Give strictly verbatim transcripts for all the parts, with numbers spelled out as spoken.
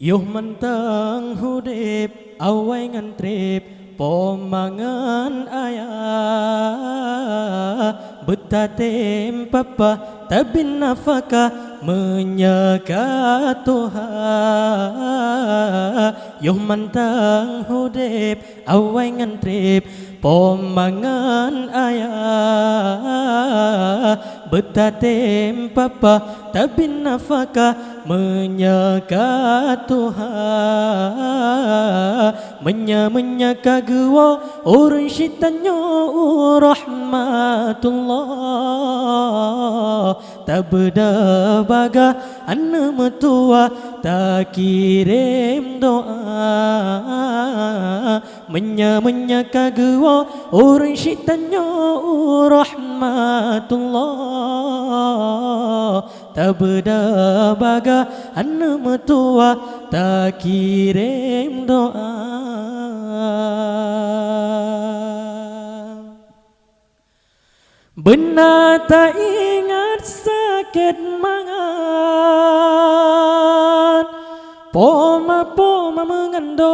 Yoh mantong udeb awai ngon treb, po ma ngon ayah, beutatem papah tabin nafakah meunyoe ka tuha. Yoh mantong udeb awai ngon treb, po ma ngon ayah, beutatem papah tabin nafakah meunyoe ka tuha. Meunyoe, meunyoe ka geuwoe ureuëng sitanyoe u rahmatullah, tabeuda bagah aneuëk meutuwah takirém doá. Meunyoe, meunyoe ka geuwoe ureuëng sitanyoe u rahmatullah, tabeuda bagah aneuëk meutuwah takirém doá. Beuna taingat sakét mangat, po ma, po ma meungandong,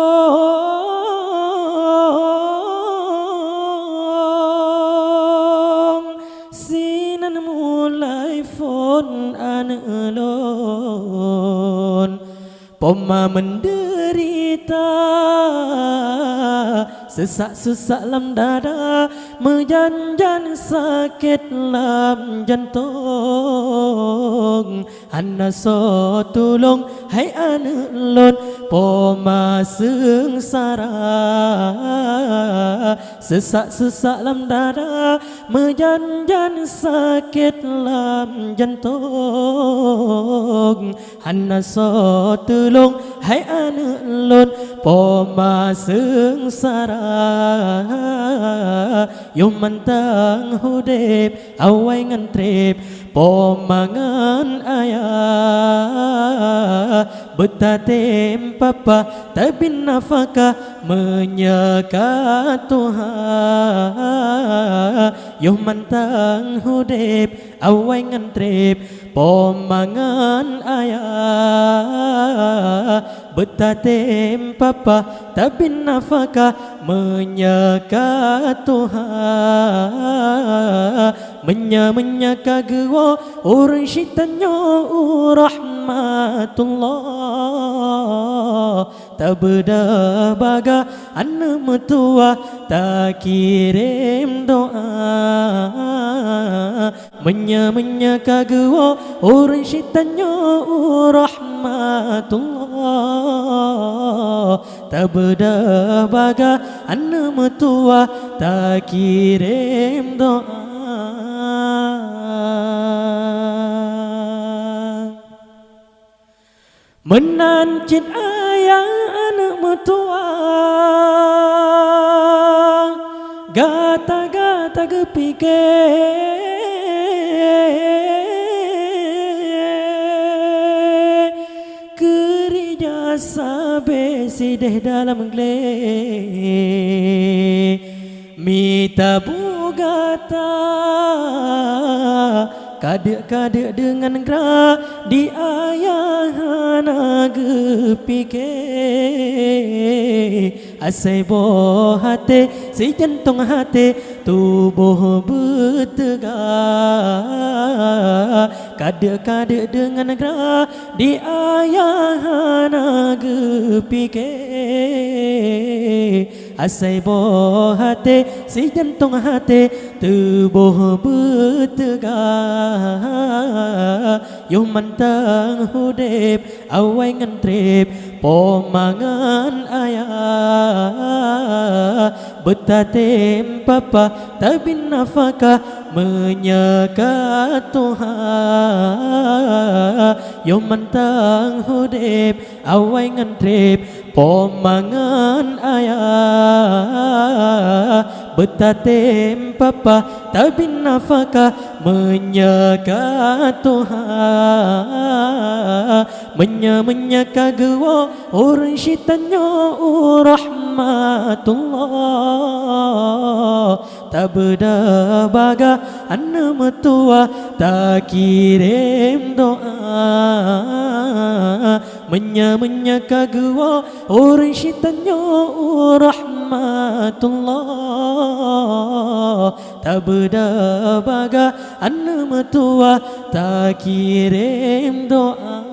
sinan mulai phon aneuëk lôn. Po ma meundeurita, seusak-seusak lam dada, meujan-jan sakét lam jantông. Hana soe tulông, hai aneuëk lôn, po ma seungsara. Seusak-seusak lam dada, meujan-jan sakét lam jantông. Hana soe tulông, hai aneuëk lôn, po ma seungsara. Yoh mantong udeb awai ngon treb, po ma ngon ayah, beutatem papah tabin nafakah meunyoe ka tuha. Yoh mantong udeb awai ngon treb, po ma ngon ayah, beutatem papah tabin nafakah meunyoe ka tuha. Meunyoe, meunyoe ka geuwoe ureuëng sitanyoe u rahmatullah, tabeuda bagah aneuëk meutuwah takirém doá. Meunyoe, meunyoe ka geuwoe ureuëng sitanyoe u rahmatullah, tabeuda bagah aneuëk meutuwah takirém doá. Meunan cit ayah aneuëk meutuwah, gata-gata geupike, keurija sabe sideh dalam glé. Mita bu gata, kadeuk-kadeuk deungon gra, di ayah hana geupike. Asai boh até, sijantông até, tuboh beuteuga. Kadeuk-kadeuk deungon gra, di ayah hana geupike. Asai boh até, sijantông até, tuboh beuteuga. Yoh mantong udeb awai ngon treb, po ma ngon ayah, beutatem papah tabin nafakah meunyoe ka tuha. Yoh mantong udeb awai ngon treb, po ma ngon ayah, beutatem papah tabin nafakah meunyoe ka tuha. Meunyoe, meunyoe ka geuwoe ureuëng sitanyoe u rahmatullah, tabeuda bagah aneuëk meutuwah takirém doá. Meunyoe-meunyoe ka geuwoe ureuëng sitanyoe u rahmatullah, tabeuda bak aneuk meutuwah takirém doa.